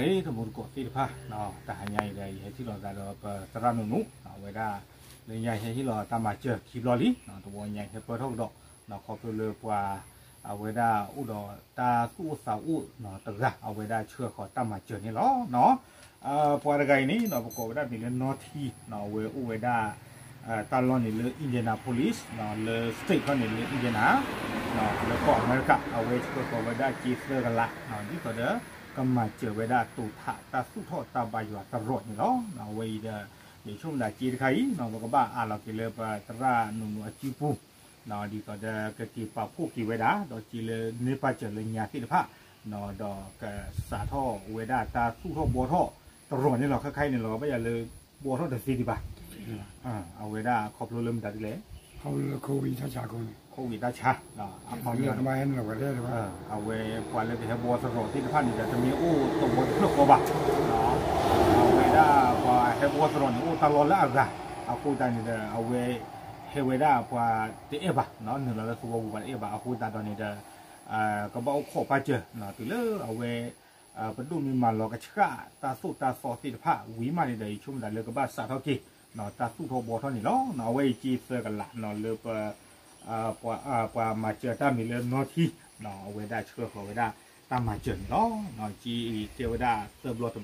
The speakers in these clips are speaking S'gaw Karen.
ဂ့ၤ တမူတကိးသ့ၣ်တဖၣ်, တဟါညါအံၤဒီး ယဟဲထံၣ်လိာ်သးဒီးပသရၣ်နူနူ, အဝဲဒၣ် လၢညါဟဲဟ့ၣ်လီၤတၢ်မၤစၢၤခံဘျီလံ, တဝီညါဟဲပၢၢ်ထီၣ်ကဒီး, ခီဖျိလၢပှၤ အဝဲဒၣ်အိၣ်ဒီးတၢ်သူၣ်အိၣ်သးအိၣ်တဂၤ အဝဲဒၣ်ဆှၢဃီၤတၢ်မၤစၢၤန့ၣ်လီၤ. ပှၤတဂၤအံၤန့ၣ် ပကိးဝဲဒၣ်မံၤလၢနီထံ, အဝဲအိၣ်ဝဲဒၣ် တၢ်လီၢ်န့ၣ်လၢ Indianapolis လၢ state ခီန့ၣ်လၢ Indiana လၢကီၢ်အမဲရကၤ, အဝဲဆှၢဃီၤဝဲဒၣ်က့သၢကလး, ဒ်သိးဒီး ကမၤစၢၤဝဲဒၣ်တိာ်ထးတၢ်သူၣ်ထီၣ်တၢ်ဘါယွၤသရိာ်န့ၣ်လီၤ. အဝဲအံၤဒီး ယဆိကမိၣ်သးက့တခါအံၤ ပကဘၣ်အးလီၤက့ၤလၢပသရၣ်နူနူအစုပူၤ, ဒ်သိးဒီးကက့ၤပာ်ဖှိၣ်က့ၤဝဲဒၣ် ဒီးက့လၢန့ၢ်ပာ်စၢၤလၢညါသ့ၣ်တဖၣ်, ဒီးကစးထီၣ်ဝဲဒၣ်တၢ်သူၣ်ထီၣ်ဘှီထီၣ်သရိာ်န့ၣ်လီၤ. ခဲခါအံၤန့ၣ်လီၤ ဘၣ်ယၤလၢ ဘှီထီၣ်တသ့ဒံးဘၣ်, အဝဲဒၣ်ခီဖျိလၢမတၤဒ်လဲၣ်, ခီဖျိလၢ COVID တၢ်ဆါအဃိန့ၣ်, COVID တၢ်ဆါ, အဝဲပှၤလၢကဟဲဘှီသရိာ်သ့ၣ်တဖၣ်န့ၣ်ဒီး တမ့ၢ်အိၣ်သဝီတဖျၢၣ်ဃီဘၣ်, အဝဲဒၣ်ပှၤဟဲဘှီသရိာ်န့ၣ် အိၣ်တၢ်လီၢ်လၢအဂၤ, အဃိသတးန့ၣ်ဒီး အဝဲဟဲဝဲဒၣ်ပှၤတအဲၣ်ဘၣ်, နုာ်လီၤလၢသဝီပူၤပှၤတအဲၣ်ဘၣ်အဃိသတးဒီးန့ၣ်ဒီး ကဘၣ်အိၣ်ခိးပာ်စၢၤ တုၤလၢအဝဲ ပဒိၣ်မ့ၢ်မၤလီၤကဆှၣ်တၢ်သိၣ်တၢ်သီသ့ၣ်တဖၣ်ဝံၤမးန့ၣ်ဒီး ယဆိကမိၣ်သးလၢကဘၣ်စးထီၣ်က့ၤ တၢ်သူၣ်ထီၣ်ဘှီထီၣ်န့ၣ်လီၤ. အဝဲအံၤက့သၢကလးလၢပ ပှၤမၤစၢၤတၢ်မံၤလၢနီထံ, အဝဲဒၣ်ဆှၢဃီၤဝဲဒၣ်တၢ်မၤစၢၤန့ၣ်လီၤ. က့အံၤကဲဝဲဒၣ်သၢဘျီတဘျီ,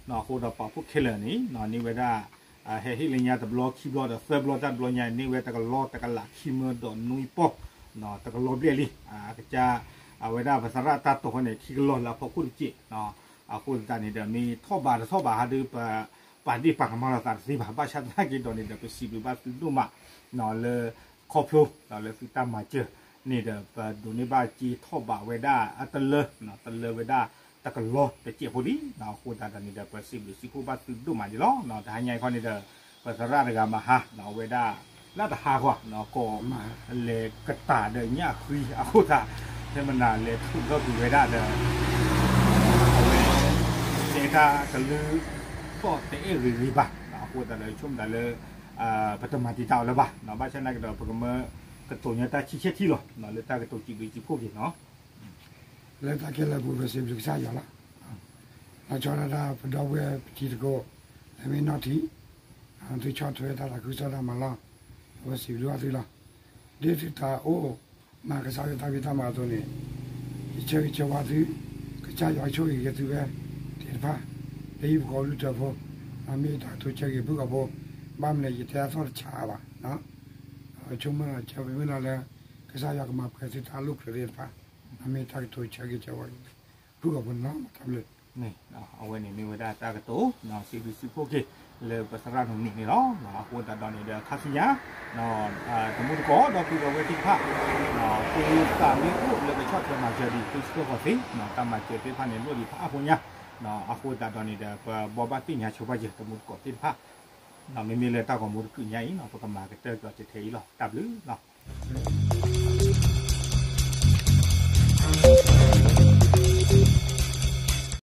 အဃိဒီးပာ်ဖှိၣ်ခဲလၢာ်န့ၣ် န့ၢ်ဝဲဒၣ် ဟဲဟ့ၣ်လၢညါတဘျီခံဘျီဒီးသၢဘျီတၢ်တဘျီညါန့ၢ်ဝဲတကလီတကလးခံမၢဒီးနွံပီၢ်, တကလီဘျဲၣ်လံ, အကစၢ် အဝဲဒၣ်ပသရၣ်တၢ်တိာ်ဃီန့ၣ် ခံကလီလၢအဖီခိၣ်တစဲး, အဃိသတးန့ၣ်ဒီး မ့ၢ်ထီၣ်ဘးတထီၣ်ဘးဟးဒုးပ ပာ်ဒ့ၣ်ပာ်ကမၣ်လိာ်သးတသ့ဘၣ်, ဘၣ်ဆၣ်သနာ်က့ဒီးန့ၣ်ဒီး ပစံးဘျုးဘၣ်သုဒိၣ်မး လၢ ခီဖျိ လၢသုတၢ်မၤစၢၤန့ၣ်ဒီး ပဒိးန့ၢ်ဘၣ်က့ထီၣ်ဘးဝဲဒၣ်အတလၢ, တလၢဝဲဒၣ်တကလီတစဲးဖိလံ, အဃိသတးဒီးန့ၣ်ဒီး ပစံးဘျုးစံးဖှိၣ်ဘၣ်သုဒိၣ်မးန့ၣ်လီၤ. တဟါညါအံၤခီန့ၣ်ဒီး ပသရၣ်တဂၤမၤဟါ အဝဲဒၣ် လၢတဟါဂီၤ ကီးလဲၤကတၢၢ်ဒီးညၣ်ဃံအဃိသတး ဖဲမနၤလဲၤထူၣ်ထီၣ်ကွံာ်ဝဲဒၣ်ဒီး အဝဲ တဲတၢ်ကလုၢ်သီၣ်တအဲၣ်ဂ့ၤဂ့ၤဘၣ်, အဃိသတးဒီးဆိကမိၣ်သးလၢ ပတမၤတံာ်တာ်အီၤလၢၤဘၣ်, ဘၣ်ဆၣ်သနာ်က့ဒီး ပကမၢကတိၤညီတၢ်ဆံဆဲၣ်ထံလီၤ လၢတၢ်ကတိၤစံးဘျုးစံးဖှိၣ်က့ၤနီၤ လၢတၢ်ခဲလၢာ်ပူၤ ပစံးဘျုးကစၢ်ယွၤလီၤ. လီၤဆီဒၣ်တၢ်ပဒီပုၢ်ဝဲၢ်ပတံၤသကိး လၢမ့ၢ်နီၢ်ထံး သုဆီၣ်ထွဲတၢ်သးခုကစီၣ်တၢ်မၤလီၢ် ပစံးဘျုးဘၣ်သုလီၤ. ဒ်သုတၢ်အိၣ်မၤကစၢ်ယွၤတၢ်ဖံးတၢ်မၤအသိးန့ၣ် ယဆၢဂ့ၤဆၢဝါသု, ကစၢ်ယွၤကဆိၣ်ဂ့ၤက့ၤသုဝဲသ့ၣ်တဖၣ် လၢဟံၣ်ဖိဃီဖိလၢတၢၢ်ဖိ, မ့ၢ်တၢ်ကတိၤဆၢဂ့ၤဖုၣ်ကိာ်ဖိ, ဘၣ်မနုၤလဲၣ် ယတဲအသီၣ်တဆးဘၣ် ဆိကမိၣ်ဆၢမုၢ်လၢ်လၢ ကစၢ်ယွၤကမၤပှဲၤသုတၢ်လိၣ်ကြၢးသ့ၣ်တဖၣ်, မ့ၢ်တၢ်ကတိၤဆၢဂ့ၤဆၢဝါ ဖုၣ်ကိာ်ဖိန့ၣ်လီၤ. တၢ်ဘျုး အဝဲန့ၣ်မ့ၢ်ဝဲဒၣ်တၢ်ကတိၤ စံးဘျုးစံးဖှိၣ်က့ၤ လၢပသရၣ်နူနူန့ၣ်လီၤ. အဃိသတးဒီးန့ၣ်ဒီး ခါဆူညါ တမူတကိး ဒီပုၢ်ဒီဝဲၢ်သ့ၣ်တဖၣ် သုသးမ့ၢ်အိၣ်လၢကဆီၣ်ထွဲမၤစၢၤဒံး သုဆှၢဃီၤသ့ တၢ်မၤစၢၤသ့ၣ်တဖၣ်န့ၣ် လိၣ်ဒံးဖးအါဖိညါ, အဃိသတးဒီးန့ၣ်ဒီး ပဘိးဘၣ်သ့ၣ်ညါဆိပာ်စၢၤ တမူတကိးသ့ၣ်တဖၣ် မ့မ့ၢ်လၢတၢ်ဂီၤမူတကုးညါအံၤ ပကမၤကတၢၢ်ကီးထဲအံၤလီၤ. တၢ်ဘျုးလီၤ.